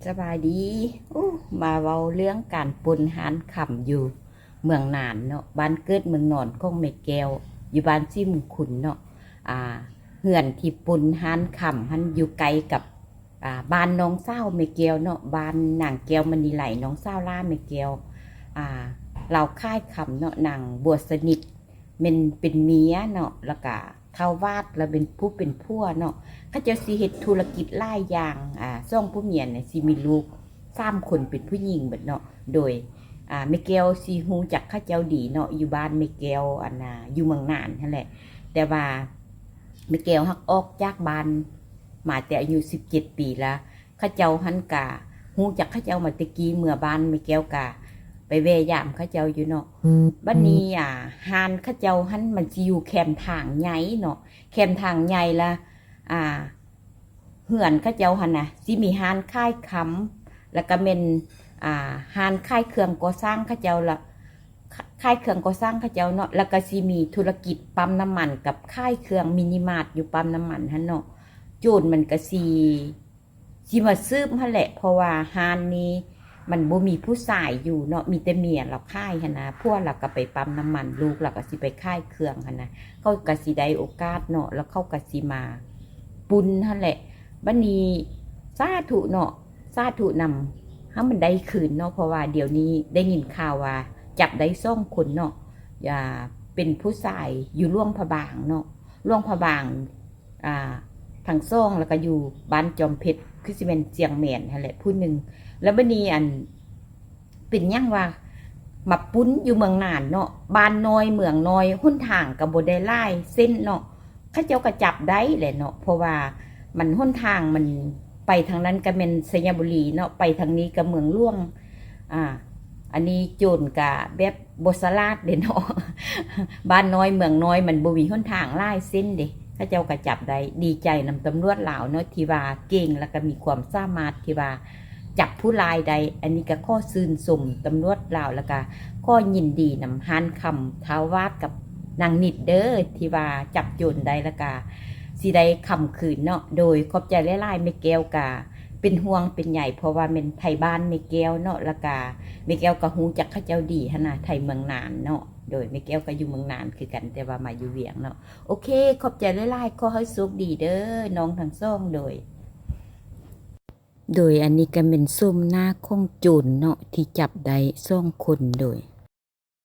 ສະບາຍດີ. ໂອ້ ມາເວົ້າເລື່ອງການປຸ້ນຮ້ານຄຳຢູ່ເມືອງນານເນາະ, ບ້ານເກີດເມືອງນອນຂອງແມ່ແກ້ວ ຢູ່ບ້ານສີມຸງຄຸນເນາະ. ອ່າ ເຮືອນທີ່ປຸ້ນຮ້ານຄຳຫັ້ນຢູ່ໃກ້ກັບ ອ່າ ບ້ານນ້ອງສາວແມ່ແກ້ວເນາະ, ບ້ານນາງແກ້ວມະນີໄລ ນ້ອງສາວຫຼ້າແມ່ແກ້ວ. ອ່າ ລາວຂາຍຄຳເນາະ, ນາງບົວສະໜິດ ແມ່ນເປັນເມຍເນາະ, ແລ້ວກະທ້າວຫວາດລະເປັນຜູ້ເປັນຜົວເນາະ. ເຂົາເຈົ້າຊິເຮັດທຸລະກິດຫຼາຍຢ່າງ. ອ່າ ສອງຜົວເມຍນີ້ຊິມີລູກສາມຄົນເປັນຜູ້ຍິງເບິດເນາະ. ໂດຍ ອ່າ ແມ່ແກ້ວຊິຮູ້ຈັກເຂົາເຈົ້າດີເນາະ, ຢູ່ບ້ານແມ່ແກ້ວ ອັນນ່າ ຢູ່ເມືອງນານຫັ້ນແຫຼະ. ແຕ່ວ່າແມ່ແກ້ວຫາກອອກຈາກບ້ານມາແຕ່ອາຍຸສິບເຈັດປີລະ. ເຂົາເຈົ້າຫັ້ນກະຮູ້ຈັກເຂົາເຈົ້າມາແຕ່ກີ້, ເມືອບ້ານແມ່ແກ້ວກະໄປແວ່ຢາມເຂົາເຈົ້າຢູ່ເນາະ. ບັດນີ້ ອ່າ ຮ້ານເຂົາເຈົ້າຫັ້ນມັນຊິຢູ່ແຄມທາງໃຫຍ່ເນາະ, ແຄມທາງໃຫຍ່ລະ. ອ່າ ເຮືອນເຂົາເຈົ້າຫັ້ນນະ ຊິມີຮ້ານຂາຍຄຳ ແລ້ວກະແມ່ນ ອ່າ ຮ້ານຂາຍເຄື່ອງກໍ່ສ້າງເຂົາເຈົ້າລະ, ຂ- ຂາຍເຄື່ອງກໍ່ສ້າງເຂົາເຈົ້າເນາະ, ແລ້ວກະຊິມີທຸລະກິດປ້ຳນ້ຳມັນກັບຂາຍເຄື່ອງມິນິມາດຢູ່ປ້ຳນ້ຳມັນຫັ້ນເນາະ. ໂຈນມັນກະຊິ ຊິມາສືບຫັ້ນແຫຼະ, ເພາະວ່າຮ້ານນີ້ມັນບໍ່ມີຜູ້ຊາຍຢູ່ເນາະ, ມີແຕ່ເມຍລາວຂາຍຫັ້ນນະ, ຜົວລາວກະໄປປ້ຳນ້ຳມັນ, ລູກລາວກະຊິໄປຂາຍເຄື່ອງຫັ້ນນະ. ເຂົາກະຊິໄດ້ໂອກາດເນາະ, ແລ້ວເຂົາກະຊິມາປຸ້ນຫັ້ນແຫຼະ. ບັດນີ້ສາທຸເນາະ, ສາທຸນຳ ໃຫ້ມັນໄດ້ຄືນເນາະ, ເພາະວ່າດຽວນີ້ໄດ້ຍິນຂ່າວວ່າຈັບໄດ້ສອງຄົນເນາະ, ອ່າ ເປັນຜູ້ຊາຍຢູ່ຫຼວງພະບາງເນາະ, ຫຼວງພະບາງ ອ່າ ທັງສອງ ແລ້ວກະຢູ່ບ້ານຈອມເພັດ ຄືຊິແມ່ນຊຽງແມນຫັ້ນແຫຼະຜູ້ໜຶ່ງ. ແລ້ວບັດນີ້ ອັນ ເປັນຫຍັງວ່າມາປຸ້ນຢູ່ເມືອງນານເນາະ, ບ້ານນ້ອຍເມືອງນ້ອຍ, ຫົນທາງກະບໍ່ໄດ້ຫຼາຍເສັ້ນເນາະ, ເຂົາເຈົ້າກະຈັບໄດ້ແຫຼະເນາະ, ເພາະວ່າມັນ ຫົນທາງມັນໄປທາງນັ້ນກະແມ່ນໄຊຍະບູລີເນາະ, ໄປທາງນີ້ກະເມືອງຫຼວງ. ອ່າ ອັນນີ້ໂຈນກະແບບບໍ່ສະຫຼາດເດ້ເນາະ, ບ້ານນ້ອຍເມືອງນ້ອຍ ມັນບໍ່ມີຫົນທາງຫຼາຍເສັ້ນເດ້, ເຂົາເຈົ້າກະຈັບໄດ້. ດີໃຈນຳຕຳຫຼວດລາວເນາະ ທີ່ວ່າເກັ່ງ ແລ້ວກະມີຄວາມສາມາດທີ່ວ່າຈັບຜູ້ຮ້າຍໄດ້. ອັນນີ້ກະຂໍຊື່ນຊົມຕຳຫຼວດລາວ ແລ້ວກະຂໍຍິນດີນຳຮ້ານຄຳທ້າວຫວາດກັບນາງນິດເດີ ທີ່ວ່າຈັບໂຈນໄດ້ ແລ້ວກະຊິໄດ້ຄຳຄືນເນາະ. ໂດຍຂອບໃຈຫຼາຍໆ, ແມ່ແກ້ວກະ ເປັນຫ່ວງເປັນໃຍ ເພາະວ່າແມ່ນໄທບ້ານແມ່ແກ້ວເນາະ, ແລ້ວກະແມ່ແກ້ວກະຮູ້ຈັກເຂົາເຈົ້າດີຫັ້ນນະ, ໄທເມືອງນານເນາະ. ໂດຍແມ່ແກ້ວກະຢູ່ເມືອງນານຄືກັນ ແຕ່ວ່າມາຢູ່ວຽງເນາະ. ໂອເຄ ຂອບໃຈຫຼາຍໆ, ຂໍໃຫ້ໂຊກດີເດີນ້ອງທັງສອງ. ໂດຍ ໂດຍອັນນີ້ກະແມ່ນໂສມໜ້າຂອງໂຈນເນາະ ທີ່ຈັບໄດ້ສອງຄົນ. ໂດຍ